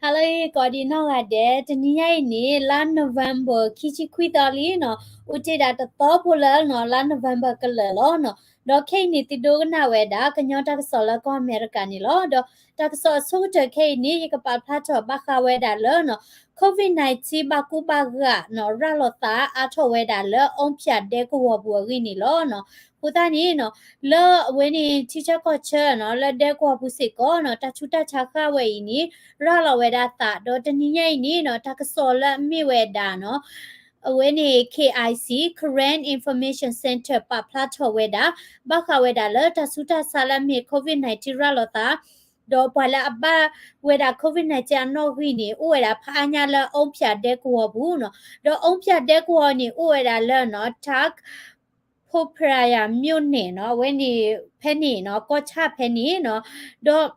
ဟါလၢအဂ့ၤ ကိးဒံးနီၢ်ဂၤဒဲး, တနံၤညါအံၤန့ၣ် လါ November ခံဆံခွံသီလံနီၤ, အိၣ်တ့ၢ်ဒၣ်တသီဖိလၢနီၤ လါ November ကလၢာ်လီၤနီၤ. ဒီးခဲအံၤန့ၣ် သုဒိကနၣ်ဝဲဒၣ် ကညီတၢ်ကစီၣ်လၢကီၢ်အမဲရကၤန့ၣ်လီၤ. ဒီးတၢ်ကစီၣ်အဆိကတၢၢ်ခဲအံၤန့ၣ် ယကပာ်ဖျါထီၣ်ဘၣ်ဃးဝဲဒၣ်လၢနီၤ COVID nineteen ဘၣ်ကူဘၣ်ဂာ်နီၤ ရၤလီၤသးအါထီၣ်ဝဲဒၣ်လၢ အူဖၠၣ်ဒဲကဝီၤပူၤအဂ့ၢ်န့ၣ်လီၤနီၤ. အဃိသတးန့ၣ်နီၤ လၢအဝဲန့ၣ် ထံဆၢကီၢ်ဆၢနီၤ လၢဒဲကဝီၤပူၤစ့ၢ်ကီးနီၤ တၢ်ဆူးတၢ်ဆါဃၣ်ဝဲအံၤန့ၣ် ရၤလီၤဝဲဒၣ်သး ဒီးတနံၤညါအံၤန့ၣ်နီၤ တၢ်ကစီၣ်လၢအမ့ၢ်ဝဲဒၣ်နီၤ အဝဲန့ၣ် K I C Karen Information Center ပာ်ဖျါထီၣ်ဝဲဒၣ် ဘၣ်ဃးဝဲဒၣ်လၢတၢ်ဆူးတၢ်ဆါလၢအမ့ၢ် COVID nineteen ရၤလီၤသး ဒီးပှၤလၢအဘၣ်ဝဲဒၣ် COVID nineteen အနီၣ်ဂံၢ်န့ၣ် အိၣ်ဝဲဒၣ်ဖးအါညါလၢအူဖၠၣ်ဒဲကဝီၤပူၤနီၤ. ဒီးအူဖၠၣ်ဒဲကဝီၤန့ၣ် အိၣ်ဝဲဒၣ်လၢနီၤ Tark Popiah မြို့နယ်နီၤ အဝဲန့ၣ်ဖဲန့ၣ်နီၤ ကီၢ်ဆၣ်ဖဲန့ၣ်နီၤ. ဒီး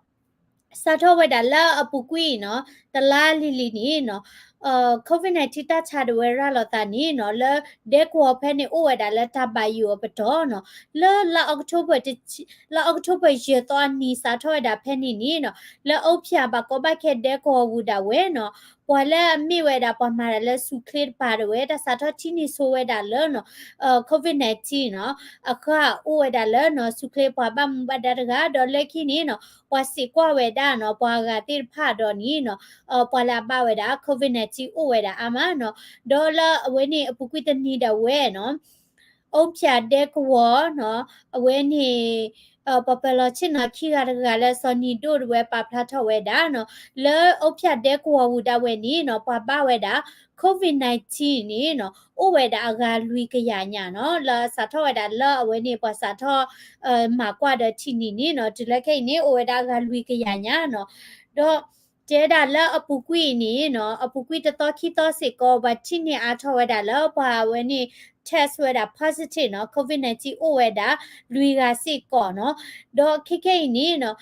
စးထီၣ်ဝဲဒၣ်လၢအပူၤကွံာ်နီၤ တလါလံၤလံၤန့ၣ်နီၤ COVID nineteen တၢ်ဆါဒၣ်ဝဲရၤလီၤသးန့ၣ်နီၤ လၢဒဲကဝီၤဖဲန့ၣ်အိၣ်ဝဲဒၣ်လၢတၢ်ဘၣ်ယိၣ်အပတီၢ်နီၤ လၢလါအီးကထိဘၢၣ် လါအီးကထိဘၢၣ်ယဲၢ်သီအနံၤ စးထီၣ်ဝဲဒၣ်ဖဲန့ၣ်န့ၣ်နီၤ လၢအူဖၠၣ်ဘၣ်ကီဘၣ်ခဲဒဲကဝီၤပူၤဒၣ်ဝဲနီၤ ပှၤလၢအမ့ၢ်ဝဲဒၣ်ပှၤမၤတၢ်လၢဆူၣ်ချ့တပၤဒၣ်ဝဲ တၢ်စးထီၣ်ထံၣ်န့ၢ်ဆိဝဲဒၣ်လၢနီၤ COVID nineteen နီၤ အဃၣ်အိၣ်ဝဲဒၣ်လၢနီၤ ဆူၣ်ချ့ပှၤဘၣ်မူဘၣ်ဒါတဂၤ ဒီးလၢခံန့ၣ်နီၤ ပှၤစံးကွၢ်ဝဲဒၣ်နီၤ ပှၤအဂၤသ့ၣ်တဖၣ်ဒီးန့ၣ်နီၤ ပှၤလၢအဘၣ်ဝဲဒၣ် COVID nineteen အိၣ်ဝဲဒၣ်အါမးနီၤ ဒီးလၢအဝဲန့ၣ်အပူၤကွံာ်တနံၤဒၣ်ဝဲနီၤ အူဖၠၣ်ဒဲကဝီၤနီၤ အဝဲန့ၣ် ပှၤပၢၤလီၤဆ့ၣ်နီၤခံဂၤတဂၤလၢစီၤနံၤဒိၣ်ဒၣ်ဝဲပာ်ဖျါထီၣ်ဝဲဒၣ်နီၤ လၢအူဖၠၣ်ဒဲကဝီၤပူၤဒၣ်ဝဲန့ၣ်နီၤ ပှၤဘၣ်ဝဲဒၣ် COVID nineteen န့ၣ်နီၤ အိၣ်ဝဲဒၣ်အဂၤလွံၢ်ကယၤညါနီၤ လၢစးထီၣ်ဝဲဒၣ်လၢအဝဲန့ၣ် ပှၤစးထီၣ် မၤကွၢ်ဒီးထံၣ်န့ၢ်န့ၣ်နီၤ တုၤလၢခဲအံၤန့ၣ် အိၣ်ဝဲဒၣ်အဂၤလွံၢ်ကယၤညါနီၤ ဒီး တဲဒၣ်လၢအပူၤကွံာ်အံၤန့ၣ်နီၤ အပူၤကွံာ်တသီခံသီစ့ၢ်ကီး ပှၤထံၣ်န့ၢ်အါထီၣ်ဝဲဒၣ်လၢပှၤအဝဲန့ၣ် test ဝဲဒၣ် positive နီၤ COVID nineteen အိၣ်ဝဲဒၣ်လွံၢ်ဂၤစ့ၢ်ကီးနီၤ ဒီးခဲခဲအံၤန့ၣ်နီၤ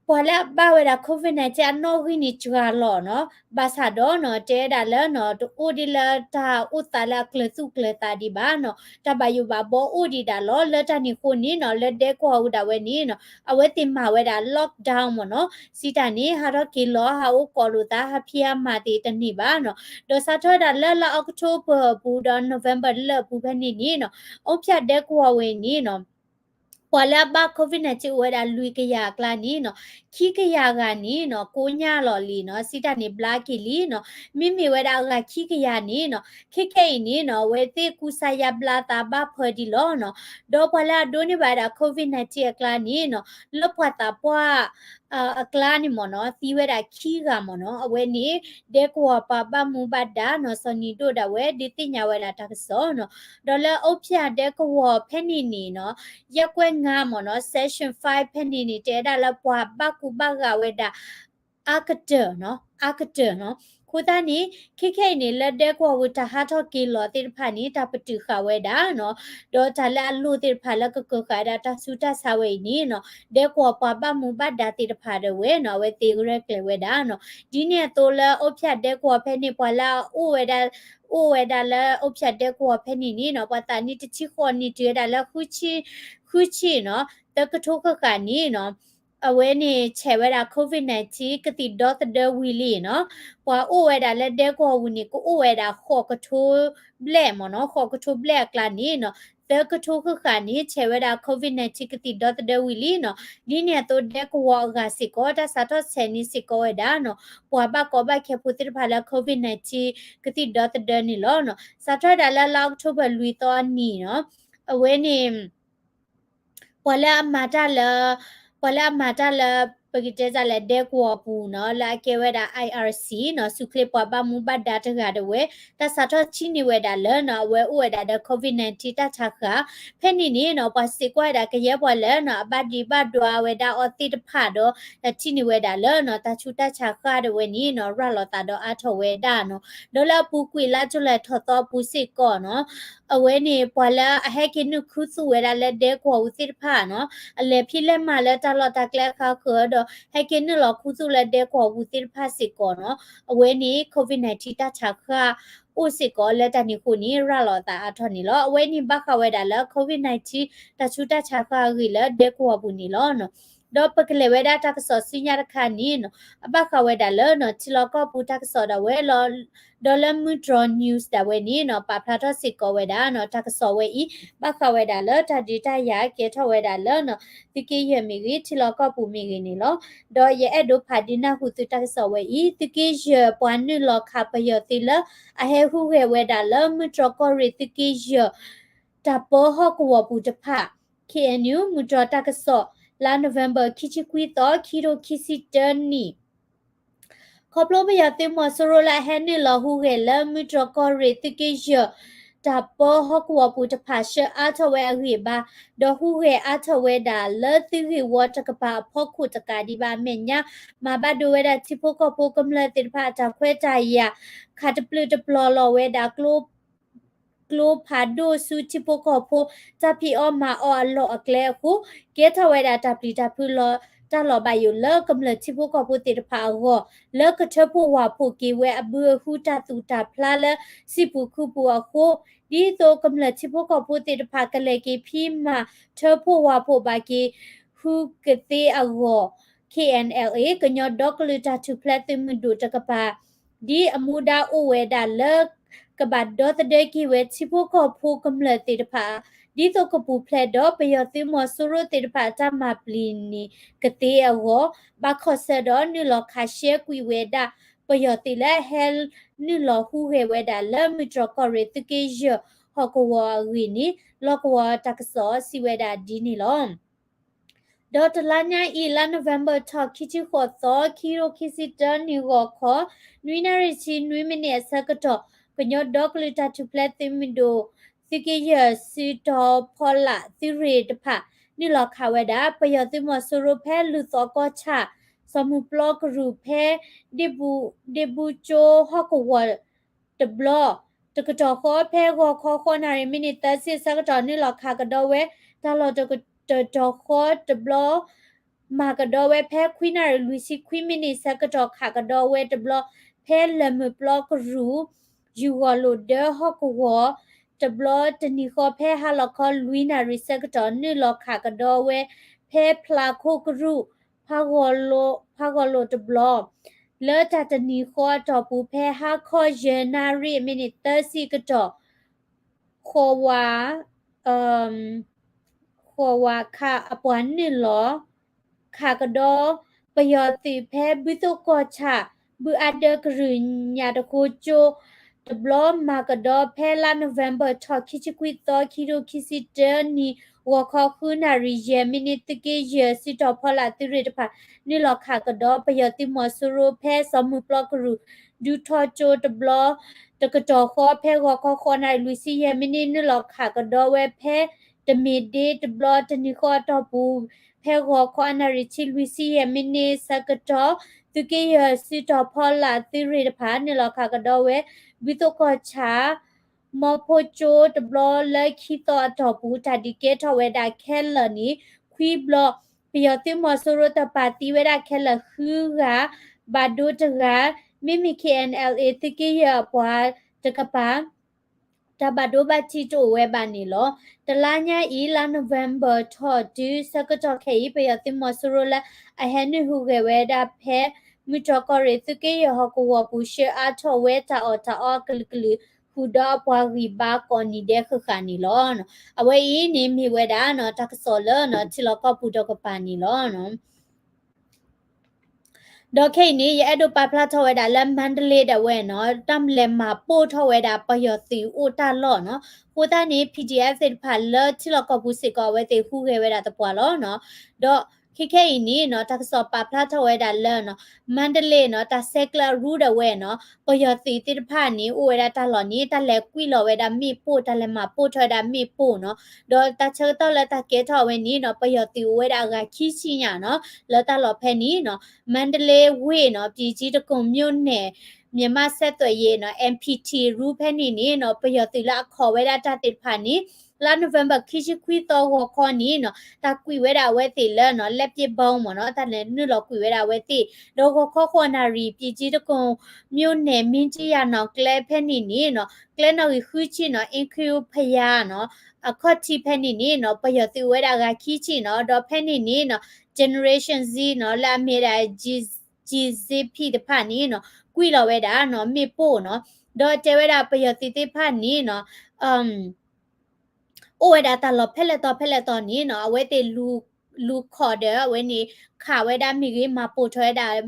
ပှၤလၢအဘၣ်ဝဲဒၣ် COVID nineteen အနီၣ်ဂံၢ်န့ၣ်စှၤလီၤနီၤ ဘၣ်ဆၣ်ဒီးနီၤ တဲဒၣ်လၢနီၤ တအိၣ်ဒ်လၢတၢ်အိၣ်သးလၢအကျၢၤသူၣ်ကျၢၤသးဒံးဘၣ်နီၤ တၢ်ဘၣ်ယိၣ်ဘၣ်ဘီအိၣ်ဒံးဒၣ်လီၤ လၢတၢ်န့ၣ်အဃိန့ၣ်နီၤ လၢဒဲကဝီၤပူၤဒၣ်ဝဲန့ၣ်နီၤ အဝဲသ့ၣ်မၤဝဲဒၣ် lockdown မ့ၢ်နီၤ စံးတၢ်န့ၣ် ဟးထီၣ်က့ၤလီၤ ဟးအိၣ်ကိးလိာ်သး ဟးဖံးဟးမၤသ့ၣ်တန့ၢ်ဘၣ်နီၤ ဒီးစးထီၣ်ဝဲဒၣ်လၢလါအီးကထိဘၢၣ်အပူၤဒီး November လၢအပူၤဖဲန့ၣ်န့ၣ်နီၤ အူဖၠၣ်ဒဲကဝီၤဝဲန့ၣ်နီၤ ပှၤလၢအဘၣ် COVID nineteen အိၣ်ဝဲဒၣ်လွံၢ်ကယၤအကျါန့ၣ်နီၤ ခံကယၤဂၤန့ၣ်နီၤ ကိညၢ်လီၤလံနီၤ စံးတၢ်န့ၣ် ဘျါက့ၤလံနီၤ မ့မ့ၢ်ဝဲဒၣ်အဂၤခံကယၤန့ၣ်နီၤ ခဲခဲအံၤန့ၣ်နီၤ အဝဲသ့ၣ်ကူစါယါဘျါသးဘၣ်ဖၢဒံးလီၤနီၤ ဒီးပှၤလၢအဒိးန့ၢ်ဘၣ်ဝဲဒၣ် COVID nineteen အကျါန့ၣ်နီၤ လၢပှၤသးပှၢ် အကျါန့ၣ်မ့ၢ်နီၤ သံဝဲဒၣ်ခံဂၤမ့ၢ်နီၤ အဝဲန့ၣ် ဒဲကဝီၤပှၤဘၣ်မူဘၣ်ဒါနီၤ စီၤနံၤဒိၣ်ဒၣ်ဝဲ ဒုးသ့ၣ်ညါဝဲဒၣ်တၢ်ကစီၣ်နီၤ ဒီးလၢအူဖၠၣ်ဒဲကဝီၤဖဲန့ၣ်န့ၣ်နီၤ ရပ်ကွက်ငါးမ့ၢ်နီၤ section five ဖဲန့ၣ်န့ၣ် တဲဒၣ်လၢပှၤဘၣ်ကူဘၣ်ဂာ်ဝဲဒၣ် အါကတၢၢ်နီၤ အါကတၢၢ်နီၤ အဃိသတးန့ၣ် ခဲခဲအံၤန့ၣ် လၢဒဲကဝီၤပူၤတၢ်ဟးထီၣ်က့ၤလီၤသ့ၣ်တဖၣ်န့ၣ် တၢ်ပတုာ်ဃာ်ဝဲဒၣ်နီၤ ဒီးတၢ်လၢအလိၣ်သ့ၣ်တဖၣ်လၢကကၢၤဃာ်ဝဲဒၣ်တၢ်ဆူးတၢ်ဆါဝဲအံၤန့ၣ်နီၤ ဒဲကဝီၤပှၤဘၣ်မူဘၣ်ဒါသ့ၣ်တဖၣ်ဒၣ်ဝဲနီၤ အဝဲသ့ၣ်ရဲၣ်ကျဲၤဝဲဒၣ်နီၤ ဒ်န့ၣ်အသိးလၢအူဖၠၣ်ဒဲကဝီၤဖဲန့ၣ် ပှၤလၢအအိၣ်ဝဲဒၣ် အိၣ်ဝဲဒၣ်လၢအူဖၠၣ်ဒဲကဝီၤဖဲန့ၣ်န့ၣ်နီၤ ပှၤသးနံၣ်တဆံဃိးနံၣ်တုၤဝဲဒၣ်လၢ ဃုဆံနီၤ သၢကထိဃၣ်ဃၣ်န့ၣ်နီၤ အဝဲန့ၣ်ဆဲးဝဲဒၣ် COVID nineteen ကသံၣ်ဒီသဒၢဝံၤလံနီၤ ပှၤအိၣ်ဝဲဒၣ်လၢဒဲကဝီၤပူၤန့ၣ် ကအိၣ်ဝဲဒၣ်ဃိးကထိဘျဲၣ်မ့ၢ်နီၤ ဃိးကထိဘျဲၣ်အကျါန့ၣ်နီၤ သၢကထိဃၣ်ဃၣ်န့ၣ် ဆဲးဝဲဒၣ် COVID nineteen ကသံၣ်ဒီသဒၢဝံၤလံနီၤ ဒ်န့ၣ်အသိးဒဲကဝီၤအဂၤစ့ၢ်ကီး တၢ်စးထီၣ်ဆဲးန့ၢ်စ့ၢ်ကီးဝဲဒၣ်နီၤ ပှၤဘၣ်ကီဘၣ်ခဲဖိသ့ၣ်တဖၣ်လၢ COVID nineteen ကသံၣ်ဒီသဒၢန့ၣ်လီၤနီၤ စးထီၣ်ဝဲဒၣ်လၢလါအီးကထိဘၢၣ်လွံၢ်သီအနံၤနီၤ အဝဲန့ၣ် ပှၤလၢအမၤတၢ်လၢ ပှၤလၢအမၤတၢ်လၢ ပကတဲတၢ်လၢဒဲကဝီၤပူၤနီၤ လၢအကဲဝဲဒၣ် I R C နီၤ ဆူၣ်ချ့ပှၤဘၣ်မူဘၣ်ဒါတဂၤဒၣ်ဝဲ တၢ်စးထီၣ်ထံၣ်န့ၢ်ဝဲဒၣ်လၢနီၤ အဝဲအိၣ်ဝဲဒၣ်ဒီး COVID nineteen တၢ်ဆါဃာ် ဖဲန့ၣ်န့ၣ်နီၤ ပှၤစံးကွၢ်ဝဲဒၣ်ကယဲၢ်ပှၤလၢနီၤ အဘၣ်ဒံးဘၣ်ဒွါဝဲဒၣ်အီၤသ့ၣ်တဖၣ်ဒီး တၢ်ထံၣ်န့ၢ်ဝဲဒၣ်လၢနီၤ တၢ်ဆူးတၢ်ဆါဃာ်ဒၣ်ဝဲန့ၣ်နီၤ ရၤလီၤသးဒီးအါထီၣ်ဝဲဒၣ်နီၤ ဒီးလၢအပူၤကွံာ်လါကၠူလဲၢ်ထီၣ်သီအပူၤစ့ၢ်ကီးနီၤ အဝဲန့ၣ် ပှၤလၢအဟဲက့ၤနုာ်ခူသူၣ်ဝဲဒၣ်လၢဒဲကဝီၤပူၤသ့ၣ်တဖၣ်နီၤ အလဲၤဖံးလဲၤမၤလၢတၢ်လီၢ်တၢ်ကျဲအခါဃၢၤဒီး ဟဲက့ၤနုာ်လီၤခူသူၣ်လၢဒဲကဝီၤပူၤသ့ၣ်တဖၣ်စ့ၢ်ကီးနီၤ အဝဲန့ၣ် COVID nineteen တၢ်ဆါဃာ်အိၣ်စ့ၢ်ကီးလၢတၢ်န့ၣ်အဃိန့ၣ် ရၤလီၤသးအါထီၣ်န့ၣ်လီၤ. အဝဲန့ၣ်ဘၣ်ဃးဝဲဒၣ်လၢ COVID nineteen တၢ်ဆူးတၢ်ဆါဃာ်အဂ့ၢ်လၢဒဲကဝီၤပူၤန့ၣ်လီၤနီၤ. ဒီးပကလဲၤဝဲဒၣ်တၢ်ကစီၣ်ဆူညါတခါန့ၣ်နီၤ အဘၣ်ဃးဝဲဒၣ်လၢနီၤ ထံလီၢ်ကီၢ်ပူၤတၢ်ကစီၣ်ဒၣ်ဝဲလီၤ. ဒီးလၢမုၢ်တြီၤ news ဒၣ်ဝဲန့ၣ်နီၤ ပာ်ဖျါထီၣ်စ့ၢ်ကီးဝဲဒၣ်နီၤ တၢ်ကစီၣ်ဝဲအံၤ ဘၣ်ဃးဝဲဒၣ်လၢတၢ်ဒုးတၢ်ယၤကဲထီၣ်ဝဲဒၣ်လၢနီၤ သုးက့ယဲၢ်မ့ၢ်ဂ့ၤ ထံလီၢ်ကီၢ်ပူၤမ့ၢ်ဂ့ၤန့ၣ်လီၤ. ဒီးယအဲၣ်ဒိးဖးဒုးနၢ်ဟူသုတၢ်ကစီၣ်ဝဲအံၤ သုးက့ယဲၢ်ပှၤနုာ်လီၤခးပယီၤသုးလၢ အဟဲဟူးဂဲၤဝဲဒၣ်လၢမုၢ်တြီၤကီၢ်ရ့ၣ်သုးက့ယဲၢ် တၢ်ပၢဟီၣ်ကဝီၤပူၤတဖၣ် K N U မုၢ်တြီၤတၢ်ကစီၣ် လါ November ခံဆံခွံသီ ခံထိခံဆံတၢနံၣ် ခီဖျိပယီၤသုးမီၤစိရိၤလၢအဟဲနုာ်လီၤဟူးဂဲၤလၢမုၢ်တြီၤကီၢ်ရ့ၣ်သုးက့ယဲၢ် တၢ်ပၢဟီၣ်ကဝီၤပူၤတဖၣ် ဆှၢအါထီၣ်ဝဲအဂံၢ်အဘါ ဒီးဟူးဂဲၤအါထီၣ်ဝဲဒၣ်လၢသုးဂ့ၢ်ဝီတကပၤအဖီခိၣ်တကးဒံးဘၣ်အမဲာ်ညါ မၤဘၣ်ဒိဝဲဒၣ်ထံဖိကီၢ်ဖိကမျၢၢ်သ့ၣ်တဖၣ်အတၢ်ခွဲးတၢ်ယာ် ခးတပျုာ်တပျီၤလီၤဝဲဒၣ် ကျိဖးဒိၣ်ဆူထံဖိကီၢ်ဖိ တၢ်ဖံးအီၣ်မၤအီၣ်အလီၢ်အကျဲအဃိ ကဲထီၣ်ဝဲဒၣ်တၢ်ပျံၤတၢ်ဖုးလီၤတၢ်လီၤဘၣ်ယိၣ်လၢကမျၢၢ်ထံဖိကီၢ်ဖိသ့ၣ်တဖၣ်အဂီၢ် လၢကထၢဖှိၣ်ဝၢ်ဖှိၣ်က့ၤဝဲအဘုအဟုတၢ်သူၣ်တၢ်ဖျါလၢစံၣ်ပူၤခုပူၤအဃိ ဒ်သိးကမျၢၢ်ထံဖိကီၢ်ဖိသ့ၣ်တဖၣ်ကလဲၤက့ၤဖံးမၤထၢဖှိၣ်ဝၢ်ဖှိၣ်ဘၣ်က့ၤ ဟူးကသ့အဂီၢ် K N L A ကညီဒီကလုာ်တၢ်ထူၣ်ဖျဲးသုးမုၢ်ဒိၣ်တကပၤ ဒ်အမူဒါအိၣ်ဝဲဒၣ်လၢ ကဘၣ်ဒီသဒၢက့ၤဝဲထံဖိကီၢ်ဖိကမျၢၢ်သ့ၣ်တဖၣ် ဒ်သိးကပူၤဖျဲးဒီးပယီၤသုးမီၤစိရိၤသ့ၣ်တဖၣ်အတၢ်မၤပျံၤန့ၢ်ကသ့အဂီၢ် ဘၣ်ခီဆၢဒီးနုာ်လီၤခးရှဲကွံာ်ဝဲဒၣ် ပယီၤသုးလၢအဟဲနုာ်လီၤဟူးဂဲၤဝဲဒၣ်လၢမုၢ်တြီၤကီၢ်ရ့ၣ်သုးက့ယဲၢ် ဟီၣ်ကဝီၤအဂ့ၢ်န့ၣ် လီၢ်ကဝီၤတၢ်ကစီၣ်စံးဝဲဒၣ်ဒ်န့ၣ်လီၤ. ဒီးတလါညါအံၤ လါ November ထီၣ် ခံဆံဃိးသီ ခံကထိခံဆံတၢနံၣ်ဂီၤခီ နွံနၣ်ရံၣ်ဆံနွံမံးနံးအဆၢကတီၢ် ကညီဒီကလုာ်တၢ်ထူၣ်ဖျဲးသုးမုၢ်ဒိၣ် သုးက့ယဲၢ်စုတီၤဖီလာ်သုးရ့ၣ်တဖၣ် နုာ်လီၤခးဝဲဒၣ် ပယီၤသုးမီၤစိရိၤဖဲလူၢ်သီကီၢ်ဆၣ် စီၤမုၢ်ပျီကရူၢ်ဖဲ ဒ့ၣ်ဘူးကၠိဟီၣ်ကဝီၤ တဘျီ, တကတီၢ်ဃီဖဲဂီၤခီဃိးနၣ်ရံၣ် မံးနံးသၢဆံအဆၢကတီၢ် နုာ်လီၤခးကဒီးဝဲ တၢ်လီၢ်တကတီၢ်ဃီတဘျီ, မၤကဒီးဝဲဖဲခွံနၣ်ရံၣ် လွံၢ်ဆံခွံမံးနံးဆၢကတီၢ် ခးကဒီးဝဲတဘျီ, ဖဲလၢၢ်မုၢ်ပျီကရူၢ်, ယူၢ်ဂီၢ်လိာ်ဒၢဟီၣ်ကဝီၤတဘျီ, တနံၤဃီဖဲဟါလီၤခီလွံၢ်နၣ်ရံၣ်ဆၢကတီၢ် နုာ်လီၤခးကဒီးဝဲ ဖဲဖျါခိၣ်ကရူၢ် ဖးဂီၤလိာ်တဘျီ, လၢတၢ်တနံၤဃီအတီၢ်ပူၤ ဖဲဟါခီယဲၢ်နၣ်ရံၣ် မံးနံးသၢဆံကတီၢ် ဃိးဝး ဃိးဝးခးအပှၤနုာ်လီၤ ခးကဒီး ပယီၤသုးဖဲဘုသိၣ်ကီၢ်ဆၣ် ဘုအါဒၢကရူၢ်ညၣ်တဃိကၠိတဘျီ မၤကဒီးဖဲလါ November ထီၣ် ခံဆံခွံသီ ခံကထိခံဆံတၢနံၣ် ဂီၤခီဃုနၣ်ရံၣ် ယဲၢ်မံးနံး သုးက့ယဲၢ် စုတီၤဖီလာ်သုးရ့ၣ်တဖၣ် နုာ်လီၤခးကဒီး ပယီၤသုးမီၤစိရိၤဖဲစီၤမုၢ်ပျီကရူၢ် ဒူထီကၠိတဘျီ, တကတီၢ်ဃီဖဲဂီၤခီဃိးနၣ်ရံၣ် လွံၢ်ဆံယဲၢ်မံးနံး နုာ်လီၤခးကဒီးဝဲဖဲ တမ့ၢ်ဒ့တဘျီ တနံၤဃီအတီၢ်ပူၤ ဖဲဂီၤခီအနၣ်ရံၣ်ဆံ လွံၢ်ဆံယဲၢ်မံးနံးဆၢကတီၢ် သုးက့ယဲၢ်စုတီၤဖီလာ်သုးရ့ၣ်တဖၣ် နုာ်လီၤခးကဒီးဝဲ ဘုသိၣ်ကီၢ်ဆၣ် မီဖိကၠိတဘျီ လၢခံသီအတီၢ်ပူၤ တၢ်ဒုးကဲထီၣ်ဝဲဒၣ်ခဲလၢာ်န့ၣ် ခွံဘျီ, ပယီၤသုးမီၤစိရိၤတပာ်သံဝဲဒၣ်ခဲလၢာ်ဃုဂၤ, ဘၣ်ဒိတဂၤ, မ့မ့ၢ် K N L A သုးက့ယဲၢ်အပှၤတကပၤ တၢ်ဘၣ်ဒိဘၣ်ထံးတအိၣ်ဝဲဘၣ်န့ၣ်လီၤ. တလါညါအံၤ လါ November ထီၣ်တုၤဆၢကတီၢ်ခဲအံၤ ပယီၤသုးမီၤစိရိၤလၢအဟဲနုာ်ဟူးဂဲၤဝဲဒၣ်ဖဲ မုၢ်တြီၤကီၢ်ရ့ၣ်သုးက့ယဲၢ်ဟီၣ်ကဝီၤပူၤ ဆှၢအါထီၣ်ဝဲတၢ်အီၣ်တၢ်အီအကလုာ်ကလုာ် ဃုာ်ဒီးအပှၤဂံၢ်ဘါကိးနံၤဒဲးဃၣ်ဃၣ်န့ၣ်လီၤ. အဝဲအံၤန့ၣ်မ့ၢ်ဝဲဒၣ် တၢ်ကစီၣ်လၢ ထံလီၢ်ကီၢ်ပူၤတကပၤန့ၣ်လီၤ. ဒီးခဲအံၤန့ၣ် ယအဲၣ်ဒိးပာ်ဖျါထီၣ်ဝဲဒၣ်လၢ မါတလ့ဒၣ်ဝဲနီၤ တၢ်လဲၤမၤပိၢ်ထီၣ်ဝဲဒၣ်ပယီၤသုးအိၣ်တၢ်လီၢ်နီၤ. အဃိသတးန့ၣ် P D F သ့ၣ်တဖၣ်လၢထံလီၢ်ကီၢ်ပူၤစ့ၢ်ကီး အဝဲသ့ၣ်ဟူးဂဲၤဝဲဒၣ်သပှၢ်လီၤနီၤ. ဒီးခဲခဲအံၤန့ၣ်နီၤ တၢ်ကစီၣ်ပာ်ဖျါထီၣ်ဝဲဒၣ်လၢနီၤ မါတလ့နီၤ တၢ်ဆဲးကျၢအရူဒၣ်ဝဲနီၤ ပယီၤသုးသ့ၣ်တဖၣ်န့ၣ် အိၣ်ဝဲဒၣ်တၢ်လီၢ်န့ၣ် တၢ်လဲၤကွံာ်လီၤဝဲဒၣ်မ့ၣ်ပိၢ် တၢ်လဲၤမၤပိၢ်ထီၣ်ဝဲဒၣ်မ့ၣ်ပိၢ်နီၤ. ဒီးတၢ်ဆၢကတီၢ်လၢတၢ်ကဲထီၣ်ဝဲန့ၣ်နီၤ ပယီၤသုးအိၣ်ဝဲဒၣ်အဂၤခံဆံညါနီၤ လၢတၢ်လီၢ်ဖဲန့ၣ်နီၤ မါတလ့ဝ့ၢ်နီၤ ပြည်ကြီးတံခွန်မြို့နယ် မြန်မာ့ဆက်သွယ်ရေးနီၤ M P T ရူဖဲန့ၣ်န့ၣ်နီၤ ပယီၤသုးလၢအခီၣ်ဝဲဒၣ်တၢ်သ့ၣ်တဖၣ်န့ၣ် လါ November ခံဆံခွံသီဂီၤခီန့ၣ်နီၤ တၢ်ကွံာ်ဝဲဒၣ်အဝဲသ့ၣ်လၢနီၤ လက်ပစ်ဗုံးမ့ၢ်နီၤ တၢ်လဲၤနုာ်လီၤကွံာ်ဝဲဒၣ်အဝဲသ့ၣ် ဒီးဂီၤခီဃိးနၣ်ရံၣ် ပြည်ကြီးတံခွန် မြို့နယ် မင်းကြီးရာ နီၤ ကျဲဖဲန့ၣ်န့ၣ်နီၤ ကျဲနီၣ်ဂံၢ်ဃုဆံနီၤ အ့ၣ်ခူဖယါနီၤ အခီၣ်ထံးဖဲန့ၣ်န့ၣ်နီၤ ပယီၤသုးအိၣ်ဝဲဒၣ်ဂၤခံဆံနီၤ ဒီးဖဲန့ၣ်န့ၣ်နီၤ Generation Z နီၤ လၢအမ့ၢ်ဝဲဒၣ် G-, ကၠံၣ်စ့ဖံတဖၣ်န့ၣ်နီၤ ကွံာ်လီၤဝဲဒၣ်နီၤ မ့ၣ်ပိၢ်နီၤ ဒီးတဲဝဲဒၣ်ပယီၤသုးသ့ၣ်တဖၣ်န့ၣ်နီၤ အိၣ်ဝဲဒၣ်တၢ်လီၢ်ဖဲလဲၣ်တီၤဖဲလဲၣ်တီၤန့ၣ်နီၤ အဝဲသ့ၣ်လူၤခီၣ်ဒီး အဝဲန့ၣ် ခးဝဲဒၣ်မ့ၢ်ဂ့ၤ မၤပိၢ်ထီၣ်ဝဲဒၣ်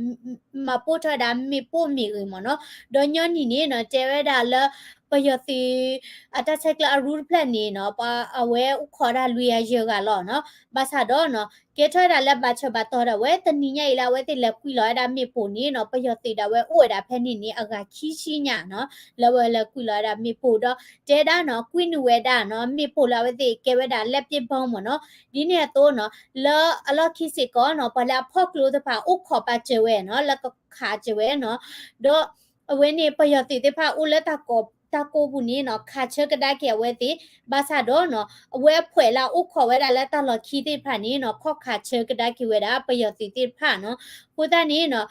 မၤပိၢ်ထီၣ်ဝဲဒၣ်မ့ၣ်ပိၢ်မ့ၢ်ဂ့ၤမ့ၢ်နီၤ ဒီးညီနုၢ်န့ၣ်နီၤ တဲဝဲဒၣ်လၢ ပယီၤသုး အတၢ်ဆဲးကျၢအရူတဖျၢၣ်န့ၣ်နီၤ ပှၤအဝဲအိၣ်ခိးဒၣ်လွံၢ်ကယၤယဲၢ်ဂၤလီၤနီၤ ဘၣ်ဆၣ်ဒီးနီၤ ကဲထီၣ်ဝဲဒၣ်လၢဘၣ်ဆၢဘၣ်တီၢ်ဒၣ်ဝဲ တနံၤညါအံၤလၢအဝဲသ့ၣ်လဲၤကွံာ်လီၤဝဲဒၣ်မ့ၣ်ပိၢ်န့ၣ်နီၤ ပယီၤသုးဒၣ်ဝဲအိၣ်ဝဲဒၣ်ဖဲန့ၣ်န့ၣ် အဂၤခံဆံညါနီၤ လၢအဝဲလဲၤကွံာ်လီၤဝဲဒၣ်မ့ၣ်ပိၢ်ဒီး တဲဒၣ်နီၤ ကွံာ်နုာ်ဝဲဒၣ်နီၤ မ့ၣ်ပိၢ်လၢအဝဲသ့ၣ်ကဲဝဲဒၣ် လက်ပစ်ဗုံး မ့ၢ်နီၤ ဒ်န့ၣ်အသိးနီၤ လၢအလီၢ်ခံစ့ၢ်ကီးနီၤ ပှၤလၢအဖီၣ်ကျိသ့ၣ်တဖၣ် အိၣ်ခိးပာ်စၢၤဝဲနီၤ လၢကခးစၢၤဝဲနီၤ ဒီး အဝဲန့ၣ် ပယီၤသုးသ့ၣ်တဖၣ်အိၣ်လၢတၢ်ကိးပူၤန့ၣ်နီၤ ခးဆၢကဒါက့ၤအဝဲသ့ၣ် ဘၣ်ဆၣ်ဒီးနီၤ အဝဲအဖှဲးလၢအအိၣ်ခိးဝဲဒၣ်လၢတၢ်လီၢ်ခံသ့ၣ်တဖၣ်န့ၣ်နီၤ ခီၣ်ခးဆၢကဒါက့ၤဝဲဒၣ် ပယီၤသုးသ့ၣ်တဖၣ်နီၤ အဃိသတးန့ၣ်နီၤ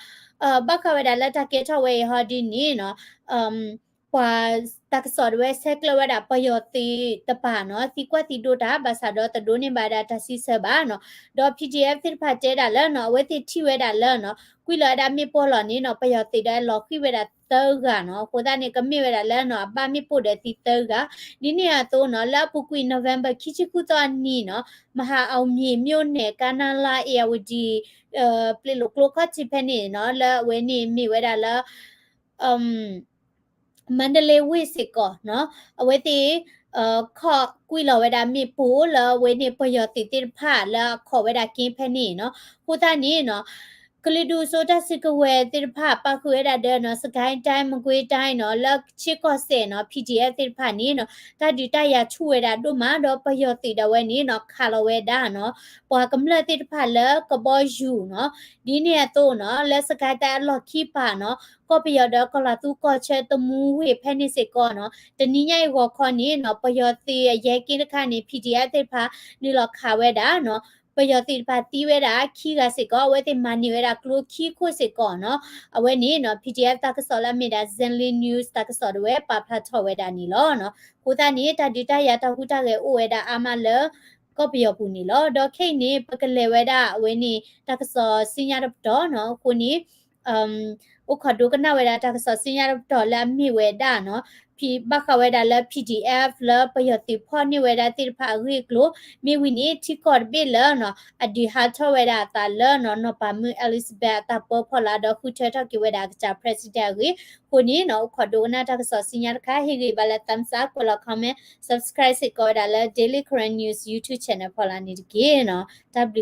ဘၣ်ဃးဝဲဒၣ်လၢတၢ်ကဲထီၣ်ဝဲအံၤဟီဒ်န့ၣ်နီၤ ပှၤတၢ်ကစီၣ်ဒၣ်ဝဲဆဲးကျၢဝဲဒၣ် ပယီၤသုးတပၤနီၤ သံကွၢ်သံဒိးတၢ် ဘၣ်ဆၣ်ဒီးတဒိးန့ၢ်ဘၣ်ဒၣ်တၢ်စံးဆၢဘၣ်နီၤ ဒီး PDF သ့ၣ်တဖၣ်တဲဒၣ်လၢနီၤ အဝဲသ့ၣ်ထံၣ်ဝဲဒၣ်လၢနီၤ ကွံာ်လီၤဝဲဒၣ်မ့ၣ်ပိၢ်လီၤန့ၣ်နီၤ ပယီၤသုးဒီးလီၤဃံၤဝဲဒၣ်သၢဂၤနီၤ အဃိသတးန့ၣ် ကမ့ၢ်ဝဲဒၣ်လၢနီၤ အဘၣ်မ့ၣ်ပိၢ်ဒီးသံသၢဂၤ ဒ်န့ၣ်အသိးနီၤ လၢအပူၤကွံာ် November ခံဆံဃုသီအနံၤနီၤ မဟာအောင်မြေမြို့နယ် ကမ်းနားလမ်း အ့ၣ်ယၣ်ဝတီ ပျ့ၤလိာ်ကျိခီၣ်ထံးဖဲန့ၣ်နီၤ လၢအဝဲန့ၣ်မ့ၢ်ဝဲဒၣ်လၢ မန္တလေးဝ့ၢ်စ့ၢ်ကီးနီၤ အဝဲသ့ၣ် ခီၣ်ကွံာ်လီၤဝဲဒၣ်မ့ၣ်ပိၢ်လၢအဝဲန့ၣ် ပယီၤသုးသ့ၣ်တဖၣ်လၢအခိးဝဲဒၣ်က့ၤဖဲန့ၣ်နီၤ အဃိသတးန့ၣ်နီၤ ကလုာ်ဒူၣ်စိတၢ်စုကဝဲၤသ့ၣ်တဖၣ် ပာ်ဃုာ်ဝဲဒၣ်ဒီးနီၤ စစ်ကိုင်းတိုင်း မကွေးတိုင်းနီၤ လၢဆ့ကီၢ်စဲၣ်နီၤ PDF သ့ၣ်တဖၣ်န့ၣ်နီၤ တၢ်ဒုးတၢ်ယၤဆူၣ်ဝဲဒၣ်ဒိၣ်မး ဒီးပယီၤသုးဒၣ်ဝဲန့ၣ်နီၤ ခးလီၤဝဲဒၣ်နီၤ ပှၤကမျၢၢ်သ့ၣ်တဖၣ်လၢကဘီယူၤနီၤ ဒ်န့ၣ်အသိးနီၤ လၢစစ်ကိုင်းတိုင်းအလီၢ်ခံပၤနီၤ ကီၢ်ပယီၤဒီးကီၢ်လၤသူကီၢ်ဆၢတမူဝ့ၢ်ဖဲန့ၣ်စ့ၢ်ကီးနီၤ တနံၤညါအံၤဂီၤခီန့ၣ်နီၤ ပယီၤသုးအယဲၢ်က့တခါန့ၣ် PDF သ့ၣ်တဖၣ် နုာ်လီၤခးဝဲဒၣ်နီၤ ပယီၤသုးတဖၣ်သံဝဲဒၣ်ခံဂၤစ့ၢ်ကီး အဝဲသ့ၣ်မၤန့ၢ်ဝဲဒၣ်ကျိခံခိၣ်စ့ၢ်ကီးနီၤ အဝဲန့ၣ်နီၤ PDF တၢ်ကစီၣ်လၢအမ့ၢ်ဒၣ် Zingli News တၢ်ကစီၣ်ဒၣ်ဝဲပာ်ဖျါထီၣ်ဝဲဒၣ်န့ၣ်လီၤနီၤ အဃိသတးန့ၣ် တၢ်ဒုးတၢ်ယၤတၢ်ဟူးတၢ်ဂဲၤအိၣ်ဝဲဒၣ်အါမးလၢ ကီၢ်ပယီၤပူၤန့ၣ်လီၤ. ဒီးခဲအံၤန့ၣ် ပကလဲၤဝဲဒၣ်အဝဲန့ၣ် တၢ်ကစီၣ်ဆူညါတပတီၢ်နီၤ အဃိန့ၣ် အိၣ်ခိးဒိကနၣ်ဝဲဒၣ်တၢ်ကစီၣ်ဆူညါတပတီၢ်လၢအမ့ၢ်ဝဲဒၣ်နီၤ ဘၣ်ဃးဝဲဒၣ်လၢ PDF လၢပယီၤသုးဖီၣ်န့ၢ်ဝဲဒၣ်သ့ၣ်တဖၣ်အဂ့ၢ်အကျိၤ မ့ၢ်ဝံၤန့ၣ် ထံကီၢ်တဘ့ၣ်လၢနီၤ အဒုးဟးထီၣ်ဝဲဒၣ်အသးလၢနီၤ နီၢ်ပၤမုၣ် Elizabeth အတၢ်ပၢဖီလာ်ဒီးဃုထၢထီၣ်က့ၤဝဲဒၣ်အကစၢ် president အဂ့ၢ် အဃိန့ၣ်နီၤ အိၣ်ခိးဒိကနၣ်တၢ်ကစီၣ်ဆူညါတခါ ဟ့ၣ်ဂံၢ်ဘါလၢ thumbs up ကွဲးလီၤ comment subscribe စ့ၢ်ကီးဝဲဒၣ်လၢ Daily Karen News YouTube channel ဖီလာ်န့ၣ်တက့ၢ်နီၤ တၢ်ဘျုး